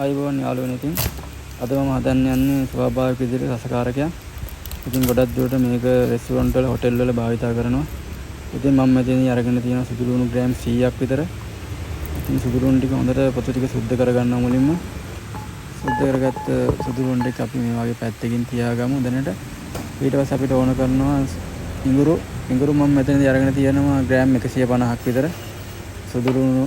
ආයුබෝවන් යාළුවනේ. ඉතින් අද මම හදන්න යන්නේ ස්වාභාවික විදිහට රසකාරකයක්. ඉතින් ගොඩක් දුරට මේක රෙස්ටුරන්ට් වල, හොටෙල් වල භාවිතා කරනවා. ඉතින් මම මෙතනදී අරගෙන තියෙනවා සුදු ලුණු ග්‍රෑම් 100ක් විතර. ඉතින් සුදු ලුණු ටික හොඳට පොතු ටික සුද්ධ කරගන්නවා මුලින්ම. සුද්ධ කරගත්ත සුදු ලුණු ටික අපි මේ වගේ පැත්තකින් තියාගමු දැනට. ඊට පස්සේ අපිට ඕන කරනවා ඉඟුරු. ඉඟුරු මම මෙතනදී අරගෙන තියෙනවා ග්‍රෑම් 150ක් විතර. සුදු ලුණු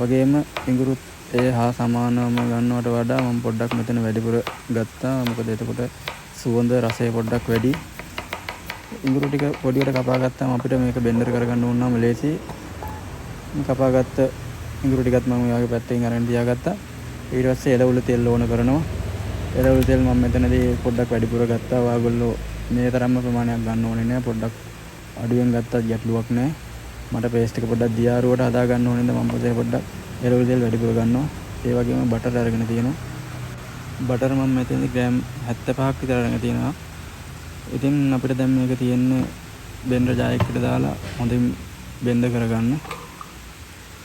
වගේම ඉඟුරුත් ඒ හා සමානවම ගන්නවට වඩා මම පොඩ්ඩක් මෙතන වැඩිපුර ගත්තා. මොකද එතකොට සුවඳ රසය පොඩ්ඩක් වැඩි. ඉඟුරු ටික පොඩියට කපා ගත්තාම අපිට මේක බ්ලෙන්ඩර් කරගන්න ඕන නම් ලේසි. මේ කපාගත්ත ඉඟුරු ටිකත් මම මේ වගේ පැත්තකින් අරගෙන තියාගත්තා. ඊට පස්සේ එළවලු තෙල් ඕන කරනවා. එළවලු තෙල් මම මෙතනදී පොඩ්ඩක් වැඩිපුර ගත්තා. ඔයාගොල්ලෝ මේ තරම්ම ප්‍රමාණයක් ගන්න ඕනේ නෑ. පොඩ්ඩක් අඩුවෙන් ගත්තත් ගැටලුවක් නෑ. මට පේස්ට් එක පොඩ්ඩක් දියාරුවට හදා ගන්න ඕන හින්දා මම පොඩ්ඩක් එළවලු තෙල් වැඩිපුර ගන්නවා. ඒ වගේම බටර් අරගෙන තියෙනවා. බටර් මම මෙතනදී ග්‍රෑම් 75ක් විතර අරගෙන තියෙනවා. ඉතින් අපිට දැන් මේක තියෙන්නේ බ්ලෙන්ඩර් ජාර් එකකට දාලා හොඳින් බ්ලෙන්ඩ් කරගන්න.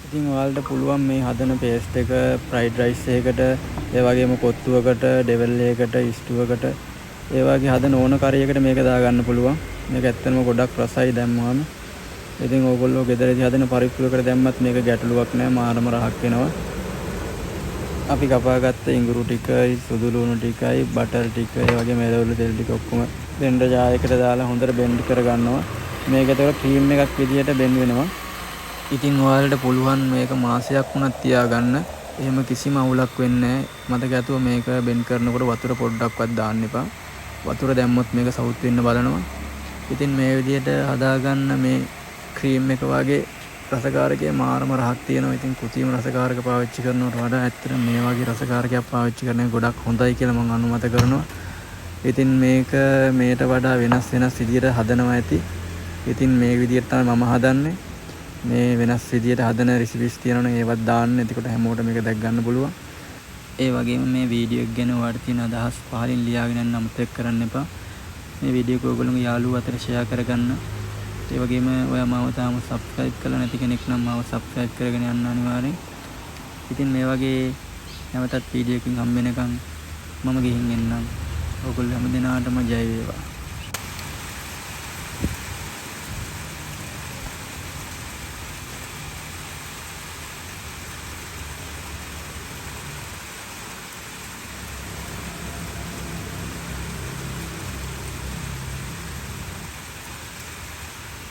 ඉතින් ඔයාලට පුළුවන් මේ හදන පේස්ට් එක ෆ්‍රයිඩ් රයිස් එකකට, ඒ වගේම කොත්තුවකට, ඩෙවල් එකකට, ස්ටුවකට, ඒ වගේ හදන ඕන කරි එකට මේක දාගන්න පුළුවන්. මේක ඇත්තටම ගොඩක් රසයි දැම්මහම. ඉතින් ඕගොල්ලෝ ගෙදරදී හදන පරිප්පු එකට දැම්මත් මේක ගැටලුවක් නෑ, මාරම රහක් එනවා. අපි කපාගත්ත ඉඟුරු ටිකයි, සුදු ලුණු ටිකයි, බටර් ටික, ඒ වගේම එළවලු තෙල් ටික ඔක්කොම බ්ලෙන්ඩර් ජාර් එකට දාලා හොඳට බ්ලෙන්ඩ් කරගන්නවා. මේක එතකොට ක්‍රීම් එකක් විදියට බ්ලෙන්ඩ් වෙනවා. ඉතින් ඔයාලට පුළුවන් මේක මාසයක් වුණත් තියාගන්න. එහෙම කිසිම අවුලක් වෙන්නේ නෑ. මතක ඇතුව මේක බ්ලෙන්ඩ් කරනකොට වතුර පොඩ්ඩක්වත් දාන්න එපා. වතුර දැම්මොත් මේක සවුත් වෙන්න බලනවා. ඉතින් මේ විදියට හදාගන්න මේ ක්‍රීම් එක වගේ රසකාරකයේ මාරම රහක් තියෙනවා. ඉතින් කෘතිම රසකාරක පාවිච්චි කරනවට වඩා ඇත්තටම මේ වගේ රසකාරකයක් පාවිච්චි කරන එක ගොඩක් හොඳයි කියලා මම අනුමත කරනවා. ඉතින් මේක මේට වඩා වෙනස් වෙනස් විදියට හදනවා ඇති. ඉතින් මේ විදියට තමයි මම හදන්නේ. මේ වෙනස් විදියට හදන රෙසිපිස් තියෙනවා නම් ඒවත් දාන්න. එතකොට හැමෝටම මේක දැක් ගන්න පුළුවන්. ඒ වගේම මේ වීඩියෝ එක ගැන ඔයාලට තියෙන අදහස් පහලින් ලියාගෙන යන්න අමතක කරන්න එපා. මේ වීඩියෝ එක ඔයගොල්ලෝගේ යාළුවෝ අතර ෂෙයා කරගන්න. ඒ වගේම ඔයා මාව තාම සබ්ස්ක්‍රයිබ් කරලා නැති කෙනෙක් නම් මාව සබ්ස්ක්‍රයිබ් කරගෙන යන්න අනිවාර්යෙන්. ඉතින් මේ වගේ නැවතත් වීඩියෝ එකකින් හම්බ වෙනකන් මම ගිහින් එන්නම්. ඔයගොල්ලෝ හැම දෙනාටම ජය වේවා.